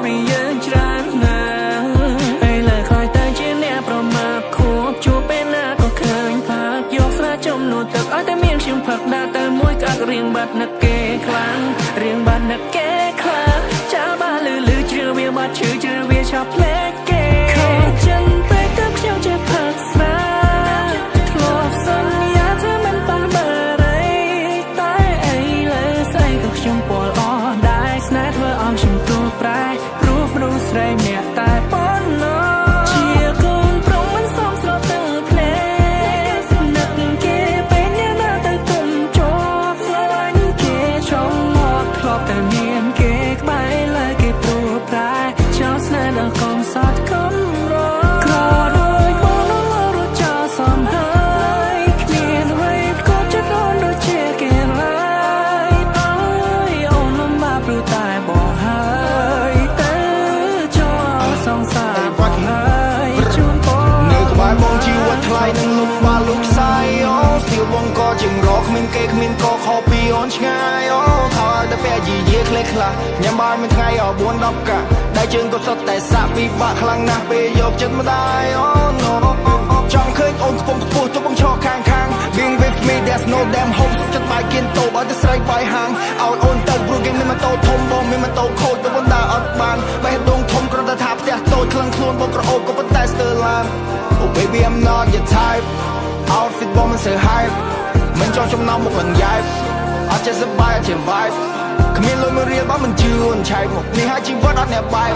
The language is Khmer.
ពីយើងច្រើនណាស់ ឥឡូវខ្លាចទៅជាអ្នកប្រមាថ ខួបជួបពេលណាក៏ឃើញផាក យកស្រាចំនួនទឹកឲ្យតែមានខ្ញុំផឹក ដាក់ទៅមួយក្អាក់រៀងបាត់នឹកគេខ្លាំង រៀងបាត់នឹកគេខ្លាំង ចាបាលឺលឺជ្រឿវាបាត់ឈឺ ជ្រឿវាឆាប់ភ្លេចគេ ខកចិនពេកទៅខ្ញុំចេះផឹកស្រា ធ្លាប់សន្យាថាមិនប៉ះបារី តែអីលើស្អីក៏ខ្ញុំពលអស់ដែរ ស្នេហ៍ធ្វើឲ្យខ្ញុំទួប្រែ ព្រោះមនុស្សស្រីម្នាក់តែប៉ុណ្ណោះ ជាកូនប្រុសមិនសមស្របទាំងភ្នែក នឹកគេពេលអ្នកណាទៅទុំជាប់ ស្រឡាញ់គេចង់មក ធ្លាប់តែមានគេក្បែរ លើគេព្រួប្រែចោលស្នេហ៍ដល់កំសត់កំរ ក្រដូចបងនោះរត់ចោលសំហើយ គ្មានអ្វីក៏ចិត្តអូនដូចជាគេឡើយ អើយអូនលំបាកព្រោះតែបងហើយ ទៅចូលសង្សារបងហើយជូនបង នៅក្បែរបងជីវិតថ្លៃនឹងលំបាកលោកខ្សែ អូស្ទៀវបងក៏ជាងរក គ្មានគេគ្មានកខពីអូនឆ្ងាយ អូខោឲ្យតែពាក់យីយាក្លេខ្លះ ញ៉ាំបាយមួយថ្ងៃអ4 10កាក់ ដៃជើងក៏សុទ្ធតែសាក់ ពិបាកខ្លាំងណាស់ពេលយកចិត្តម្ដាយ អូ no ចង់ឃើញអូនខ្ពង់ខ្ពស់ ទោះបងឈរខាងខាង Being with me there's no damn hope សុខចិត្តបាយគៀនតូបឲ្យទៅស្រីបាយហាងឲ្យអូនទៅ ព្រោះគេមានម៉ូតូធំ បងមានម៉ូតូខូចទៅបណ្ដាអត់បាន បេះដូងធំគ្រាន់តែថាផ្ទះតូច ក្លឹងខ្លួនបងក្រអូបក៏ប៉ុន្តែស្ទើរឡាន Oh baby I'm not your type outfit បងមិនសូវ hype មិនចង់ចំណោមមុខឡើងយ៉ែប អត់ចេះសប្បាយអត់ចេះ vibe គ្មានលុយមួយរៀលបងមិនជឿអូនឆែកមក នេះហើយជីវិតអត់អ្នកបែប